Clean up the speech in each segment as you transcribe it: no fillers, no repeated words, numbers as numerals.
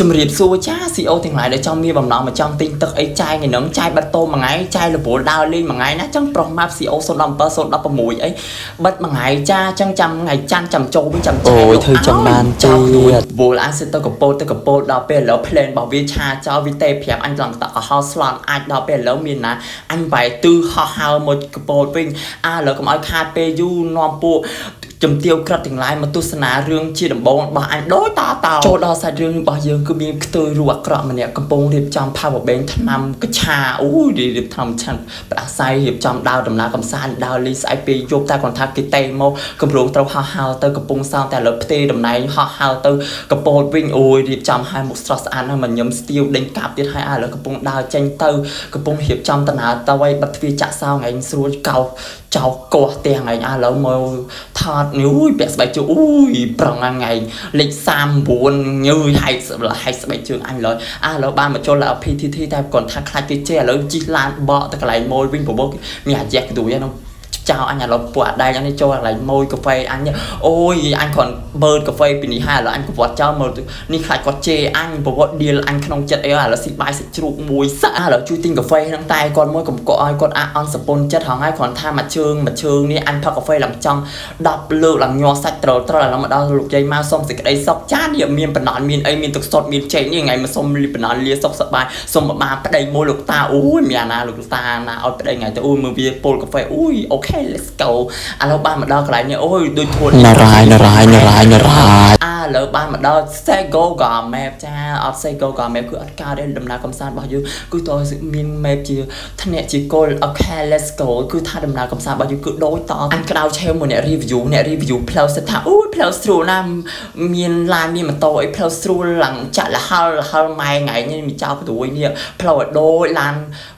ជំរាបសួរចា CEO ទាំងឡាយដែលចង់មានបំណងមកចង់ទិញទឹកអីចាយថ្ងៃហ្នឹងចាយបាត់តោមួយថ្ងៃចាយរវល់ដើរលេងមួយថ្ងៃណាចង់ប្រុសម៉ាប់ CEO 017 016អីបិទមួយថ្ងៃចាចង់ចាំថ្ងៃច័ន្ទចាំចូលវិញចាំចាយ អូយធ្វើចឹងបាន ចោល ទៀត វល់អាសិតទៅកពោតទៅកពោតដល់ពេលឥឡូវ plan របស់វាឆាចោលវាទេប្រាប់អញឡើងតកកុហកស្លន់អាចដល់ពេលឥឡូវមានណាអញបែរទឺហោះហើរមកកពោតវិញអាឥឡូវកុំឲ្យខាតពេលយូរនាំពួក ជំទាវក្រិតទាំងឡាយមកទស្សនារឿងជាដំបូងរបស់អញដូចតតចូលដល់សាច់រឿងរបស់យើងគឺមានខ្ទើយរូអាក្រក់ម្នាក់កំពុងរៀបចំ power bank ថ្នាំកឆាអូយរៀបថ្នាំឆាន់ផ្ដាសាយរៀបចំដើរដំណើរកំសាន្តដើរលេងស្អែកពេលយប់តែគាត់ថាគេតេមកកម្រងត្រូវហោះហើរទៅកំពង់សោមតែលើផ្ទេតំណែងហោះហើរទៅកពតវិញអូយរៀបចំឲ្យមុខស្រស់ស្អាតណាស់មកញឹមស្ទាវដេញកាប់ទៀតហើយឥឡូវកំពុងដើរចេញទៅកំពុងរៀបចំដំណើរទៅឲ្យបិទទ្វារចាក់សោថ្ងៃស្រួលកោសចោលកោះផ្ទះថ្ងៃឥឡូវមកថតនេះអូយពាក់ស្បែកជើងអូយប្រងថ្ងៃលេខ39ញើយហែកហែកស្បែកជើងអញឡើយអាឥឡូវបានមកចូលដល់ PTT តែគាត់ថាខ្លាចគេចេះឥឡូវជិះឡានបកទៅកន្លែងម៉ូយវិញព្រោះមានអាយះកដួយហ្នឹងចោលអញឥឡូវពួកអាដែងអញនេះចូលកន្លែងម៉ូយកាហ្វេអញអូយអញគ្រាន់បឺតកាហ្វេពីនេះហើយឥឡូវអញប្រវត្តិចោលមើលនេះខ្លាចគាត់ជេរអញប្រវត្តិឌីលអញក្នុងចិត្តអីឥឡូវស៊ីបាយសាច់ជ្រូកមួយសាឥឡូវជួយទិញកាហ្វេហ្នឹងតែគាត់មួយកុំកក់ឲ្យគាត់អាក់អន់សពុនចិត្តហងហើយគ្រាន់ថាមួយជើងមួយជើងនេះអញផឹកកាហ្វេឡើងចង់10លើកឡើងញ័រសាច់ត្រូវត្រូវឥឡូវមកដល់លោកយាយមកសុំសេចក្តីសុខចានេះមានបណ្ដានមានអីមានទឹកសុទ្ធមានចេកនេះថ្ងៃមកសុំបណ្ដានលាសុខសប្បាយសុំបានប្តីមួយលោកតាអូយមានអាណាលោកតាណាឲ្យប្តីថ្ងៃទៅអូយមើលវាពុលកាហ្វេអូយ OK, let's go ឥឡូវបានមកដល់កន្លែងនេះអូយដូចធួន ណារាយណារាយណារាយណារាយ អាឥឡូវបានមកដល់ Say Google Map ចាអត់ Say Google Map គឺអត់កើតទេដំណើរកំសាន្តរបស់យើងគឺតើមាន map ជាធ្នាក់ជាគោល OK, let's go គឺថាដំណើរកំសាន្តរបស់យើងគឺដូចតអញក្តៅឆេវមួយអ្នក review អ្នក review ផ្លូវសិតថាអូយផ្លូវស្រួលណាស់មានឡានមានម៉ូតូអីផ្លូវស្រួលឡើងចាក់លហលលហលម៉ែថ្ងៃនេះមានចោលព្រួយនេះផ្លូវឲ្យដូចឡាន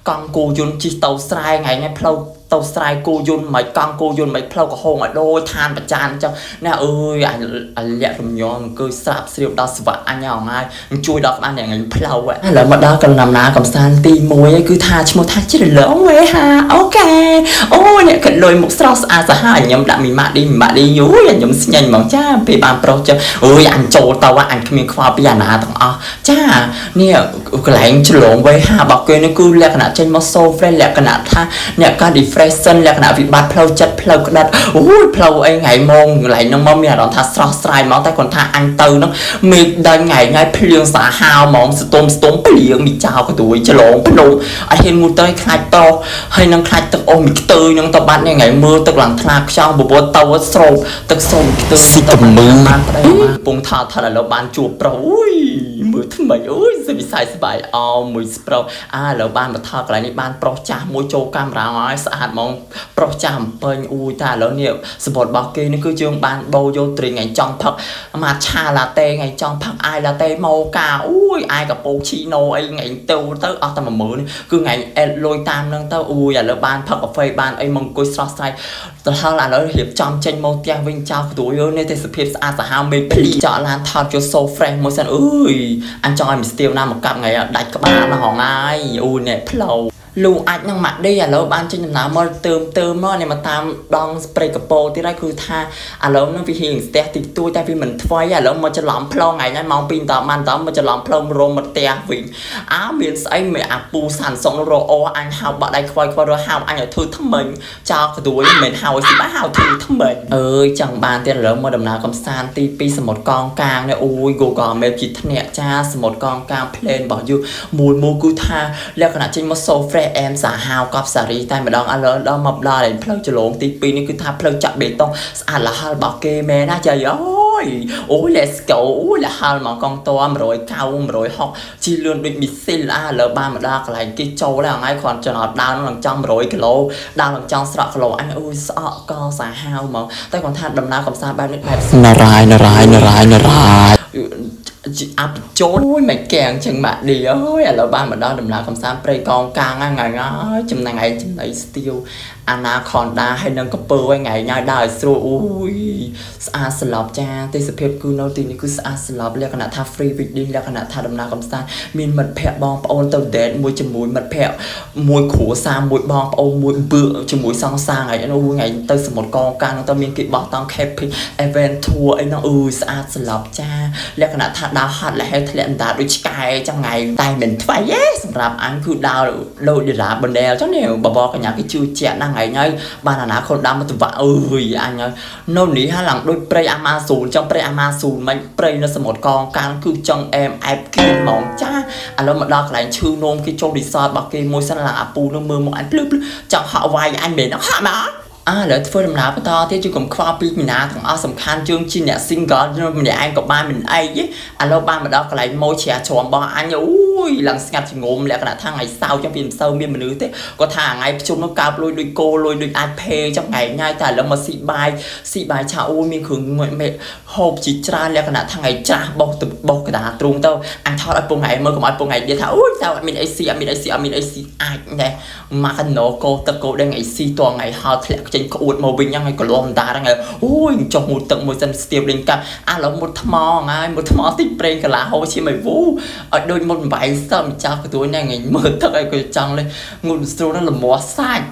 កង់គោយន្តជិះទៅស្រែថ្ងៃនេះផ្លូវទៅស្រែគោយន្តមិនកង់គោយន្តមិនផ្លូវក្រហមឲ្យដូចឋានប្រចានអញ្ចឹងណាអើយអញលាក់រំញងអង្គុយស្រាប់ស្រាបដល់ស្វាក់អញហងហើយជួយដល់ក្បាលអ្នកផ្លូវឥឡូវមកដល់កណ្ដាលណាកំសាន្តទី1គឺថាឈ្មោះថាជ្រលងវេហា OK អូអ្នកគិតលុយមុខស្រស់ស្អាតសាហាវញ៉ាំដាក់មីម៉ាក់ឌីមីម៉ាក់ឌីយូយញ៉ាំស្ញាញ់ហ្មងចាពេលបានប្រុសចឹងអូយអញចូលទៅអញគ្មានខ្វល់ពីអាណាទាំងអស់ចានេះកន្លែងជ្រលងវេហារបស់គេនេះគឺលក្ខណៈចេញមក so fresh លក្ខណៈថាអ្នកការ depression លក្ខណៈវិបត្តិផ្លូវចិត្តផ្លូវក្តិតអូយផ្លូវអីថ្ងៃម៉ោងកន្លែងហ្នឹងមកមានអារម្មណ៍ថាស្រស់ស្រាយមកតែគាត់ថាអញទៅហ្នឹងមេឃដេញថ្ងៃថ្ងៃភ្លៀងសាហាវហ្មងស្ទុំស្ទុំភ្លៀងមីចោលកទួយច្លងភ្នំអត់ហ៊ានងូតទៅខ្លាចតោហើយនឹងខ្លាចទឹកអូសមីខ្ទើយហ្នឹងទៅបាត់នេះថ្ងៃមើលទឹកឡើងថ្លាខ្យងបបួលទៅស្រោបទឹកសុំខ្ទើយ ស៊ីកមឺ បានប្តីមកកំពុងថតថតឥឡូវបានជួបប្រុសអូយមើលថ្មីអូយសវិស័យសบายអមួយប្រុសអាឥឡូវបានមកថតកន្លែងនេះបានប្រុសចាស់មួយចូលកាមេរ៉ាហើយស្អាតហ្មងប្រុសចាស់អំពេញអូយតែឥឡូវនេះសពតរបស់គេនេះគឺយើងបានបោយកត្រីថ្ងៃចង់ផឹកម៉ាឆាឡាតេថ្ងៃចង់ផឹកអាយឡាតេម៉ូកាអូយអាយកពូឈីណូអីថ្ងៃទៅទៅអស់តែ10000នេះគឺថ្ងៃអេតលុយតាមនឹងទៅអូយឥឡូវបានផឹកកាហ្វេបានអីមកអង្គុយស្រស់ស្រាយទៅហើយឥឡូវរៀបចំចេញមកផ្ទះវិញចោលក្ទួយអើយនេះទេសភាពស្អាតសាហាវមេភ្លីចောက်ឡានថតយក so fresh មួយសិនអើយអញចង់ឲ្យមីស្ទៀវណាមកកាប់ថ្ងៃដាច់ក្បាលណាស់ហងហើយអូយនេះផ្លូវលូអាចនឹងម៉ាក់ឌីឥឡូវបានចេញដំណើរមកទើមទើមមកនេះមកតាមដងស្ព្រេកពោទៀតហើយគឺថាឥឡូវនឹងវាហៀងស្ទះតិចតួចតែវាមិនថ្វីឥឡូវមកច្រឡំផ្លងថ្ងៃហ្នឹងម៉ោង2តបានតមកច្រឡំផ្លូវរមមកផ្ទះវិញអើមានស្អីមិនអាពូសាន់សុងរអូអញហៅបាក់ដៃខ្វយខ្វយរហៅអញឲ្យធ្វើថ្មិញចោលក្ទួយមិនមែនហៅឲ្យស៊ីបាយហៅធ្វើថ្មិញអើយចង់បានទៀតឥឡូវមកដំណើរកំសាន្តទី2សមុទ្រកងកាងនេះអូយ Google Map ជាធ្នាក់ចាសមុទ្រកងកាង plan របស់យើងមួយមួយគឺថាលក្ខណៈចេញមក so fresh អែមសាហាវកប់សារីតែម្ដងឥឡូវដល់មកដល់ឯផ្លូវចលងទី2នេះគឺថាផ្លូវចាក់បេតុងស្អាតលហលរបស់គេមែនណាចាអូយអូយ let's go អូយលហលមកកងត190 160ជិះលឿនដូចមីស៊ីលអាឥឡូវបានមកដល់កន្លែងគេចូលហើយថ្ងៃគ្រាន់ចំណតដើរនឹងចង់100គីឡូដើរនឹងចង់ស្រក់គីឡូអញអូយស្អកកសាហាវហ្មងតែគាត់ថាដំណើរកំសាន្តបែបនេះបែប ណារាយណារាយណារាយណារាយ អាប់ចូលអូយមិនកៀងចឹងម៉ាក់ឌីអើយឥឡូវបានមកដល់ដំណើរកំសាន្តព្រៃកងកាងហ្នឹងថ្ងៃហើយចំណែកឯងចំណៃស្ទាវអាណាខនដាហើយនឹងកពើឯថ្ងៃញ៉ាយដើរឲ្យស្រួលអូយស្អាតស្លប់ចាទេសភាពគឺនៅទីនេះគឺស្អាតស្លប់លក្ខណៈថា free wedding លក្ខណៈថាដំណើរកំសាន្តមានមិត្តភ័ក្តិបងប្អូនទៅ date មួយជាមួយមិត្តភ័ក្តិមួយគ្រួសារមួយបងប្អូនមួយបឿជាមួយសង្សារថ្ងៃនោះថ្ងៃទៅសមុទ្រកងកាងទៅមានគេបោះតង់ camping adventure អីហ្នឹងអើយស្អាតស្លប់ចាលក្ខណៈថាដើរ ដើរហត់លះធ្លាក់អណ្ដាតដូចឆ្កែចឹងថ្ងៃតែមិនថ្វាយទេសម្រាប់អញគឺដើរដូចដុល្លារបនែលចឹងនេះបបកញ្ញាគេជឿជាក់ណាស់ថ្ងៃហើយបានអាណាខូនដើមមកតវាក់អើយអញហើយនៅនេះហាឡើងដូចព្រៃអាម៉ាស៊ូនចឹងព្រៃអាម៉ាស៊ូនមិនព្រៃនៅសមុទ្រកងកាងគឺចង់អែមអែបគៀនហ្មងចាឥឡូវមកដល់កន្លែងឈឺនោមគេចូលរីសតរបស់គេមួយសិនឡើងអាពូនឹងមើលមកអញភ្លឺភ្លឺចង់ហក់វាយអញមែនហក់មកអើឥឡូវធ្វើដំណើរបន្តទៀតជួយកុំខ្វល់ពីមីណាទាំងអស់សំខាន់ជើងជាអ្នក single ម្នាក់ឯងក៏បានមិនអីទេឥឡូវបានមកដល់កន្លែងម៉ូជ្រះជ្រាំរបស់អញអូយឡើងស្ងាត់ជ្ងំលក្ខណៈថាថ្ងៃសៅចឹងវាមិនសូវមានមនុស្សទេគាត់ថាថ្ងៃភ្ជុំនោះកើបលុយដូចគោលុយដូចអាចភេចឹងថ្ងៃញ៉ាយតែឥឡូវមកស៊ីបាយស៊ីបាយឆាអូយមានគ្រឿងមេហូបជាច្រើនលក្ខណៈថាថ្ងៃច្រាស់បោះទៅបោះកដាទ្រូងទៅអញថតឲ្យពងថ្ងៃមើលកុំឲ្យពងថ្ងៃនិយាយថាអូយតើអត់មានអីស៊ីអត់មានអីស៊ីអត់មានអីស៊ីអាចណែមកកណោកោទឹកគោដឹងអីស៊ីតថ្ងៃហោធ្លាក់ចេញក្អួតមកវិញហ្នឹងហើយកលំតាហ្នឹងហើយអូយចុះងូតទឹកមួយសិនស្ទាបលេងកាប់អាឡូវមុតថ្មហើយមុតថ្មតិចប្រេងកលាហូឈាមឲ្យវូឲ្យដូចមុតបំបីសឹមចាស់កទួយហ្នឹងឯងមើលទឹកឲ្យគេចង់លេងូតស្រួលហ្នឹងលមាស់សាច់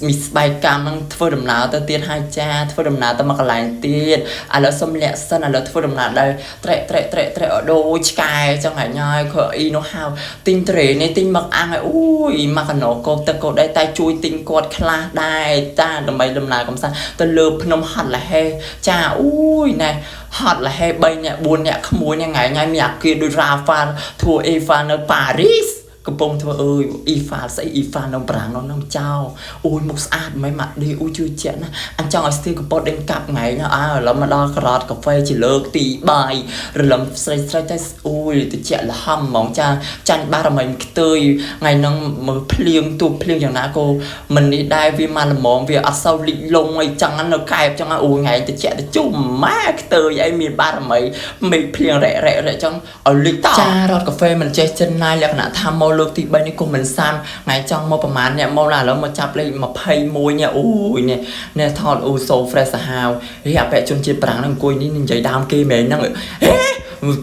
មីស្បែកកម្មហ្នឹងធ្វើដំណើរទៅទៀតហើយចាធ្វើដំណើរទៅមកកន្លែងទៀតឥឡូវសុំលាក់សិនឥឡូវធ្វើដំណើរដោយត្រេកត្រេកត្រេកត្រេកដូចឆ្កែចឹងហើយញ៉ាយខអ៊ីនោះហៅទិញត្រេនេះទិញមកអាំងហើយអូយមកកណោកោទឹកកោដែរតែជួយទិញគាត់ខ្លះដែរតាដើម្បីដំណើរកំសាន្តទៅលើភ្នំហត់លហេចាអូយណែហត់លហេ3នាក់4នាក់ក្មួយថ្ងៃថ្ងៃមានអាគារដូចរ៉ាហ្វាល់ធួអេហ្វាល់នៅប៉ារីសកំពុងធ្វើអើយអ៊ីហ្វាល់ស្អីអ៊ីហ្វាល់នៅប្រាំងនោះនឹងចោលអូយមុខស្អាតមិនម៉ាក់ឌីអូយជឿជាក់ណាអញចង់ឲ្យស្ទីកពតដេញកាប់ថ្ងៃណាអើឥឡូវមកដល់ក្រតកាហ្វេជាលើកទី3រលឹមស្រីស្រីតែអូយតិចលហំហ្មងចាចាញ់បារមីខ្ទើយថ្ងៃហ្នឹងមើលភ្លៀងទូភ្លៀងយ៉ាងណាក៏មិននេះដែរវាមកល្មមវាអត់សូវលិចលងអីចឹងនៅកែបចឹងអូយថ្ងៃតិចតិជុំម៉ែខ្ទើយអីមានបារមីមេឃភ្លៀងរ៉ែរ៉ែរ៉ែចឹងឲ្យលិចតចារត់កាហ្វេមិនចេះចិនណាយលក្ខណៈថាមកលើកទី3នេះក៏មិនសាមថ្ងៃចង់មកប្រហែលអ្នកមកឡើយឥឡូវមកចាប់លេខ21នេះអូយនេះនេះថតអូ so fresh សាហាវហេអាពាក់ជនជាតិប្រាំងហ្នឹងអង្គុយនេះនិយាយដើមគេមែនហ្នឹងហេ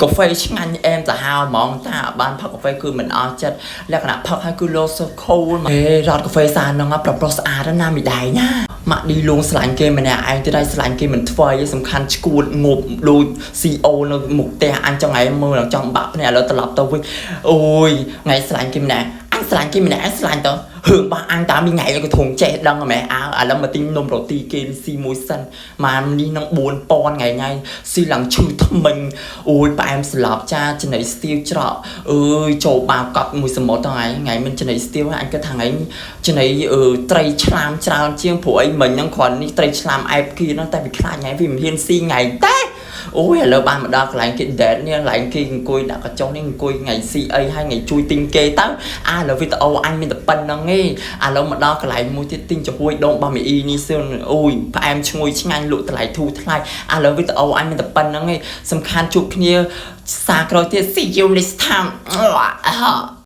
កាហ្វេឆ្ងាញ់អែមសាហាវហ្មងតាបានផឹកកាហ្វេគឺមិនអស់ចិត្តលក្ខណៈផឹកហើយគឺលោ so cool ហេរត់កាហ្វេសាហ្នឹងប្រុសប្រុសស្អាតណាស់មីដែងណាម៉ាក់ឌីលួងស្លាញ់គេម្នាក់ឯងទៅដែរស្លាញ់គេមិនធ្វើអីសំខាន់ឈួតងប់ដូច CO នៅមុខផ្ទះអញចង់ឯងមើលចង់បាក់ភ្នែកឥឡូវត្រឡប់ទៅវិញអូយថ្ងៃស្លាញ់គេម្នាក់អញស្លាញ់គេម្នាក់ឯងស្លាញ់ទៅរឿងរបស់អញតាមមីថ្ងៃក៏ធំចេះដឹងហ្មងអើឥឡូវមកទិញនំរ៉ូទីគេស៊ីមួយសិនម៉ានេះនឹង4000ថ្ងៃថ្ងៃស៊ីឡើងឈឺថ្មិញអូយផ្អែមស្លាប់ចាចំណីស្ទាវច្រកអើយចូលបាវកប់មួយសមុទ្រថ្ងៃថ្ងៃមិនចំណីស្ទាវអញគិតថាថ្ងៃចំណីត្រីឆ្លាមច្រើនជាងព្រោះអីមិញហ្នឹងគ្រាន់នេះត្រីឆ្លាមអែបគៀហ្នឹងតែវាខ្លាចថ្ងៃវាមិនហ៊ានស៊ីថ្ងៃទេអូយឥឡូវបានមកដល់កន្លែងគេ date នេះកន្លែងគេអង្គុយដាក់កញ្ចុះនេះអង្គុយថ្ងៃស៊ីអីហើយថ្ងៃជួយទិញគេទៅអាឥឡូវវីដេអូអញមានតែប៉ុណ្្នឹងឯងឥឡូវមកដល់កន្លែងមួយទៀតទិញចំហួយដងរបស់មីអ៊ីនេះសឿនអូយផ្អែមឈ្ងុយឆ្ងាញ់លក់តម្លៃធូរថ្លៃឥឡូវវីដេអូអញមានតែប៉ុណ្្នឹងឯងសំខាន់ជួបគ្នាសារក្រោយទៀត See you next time.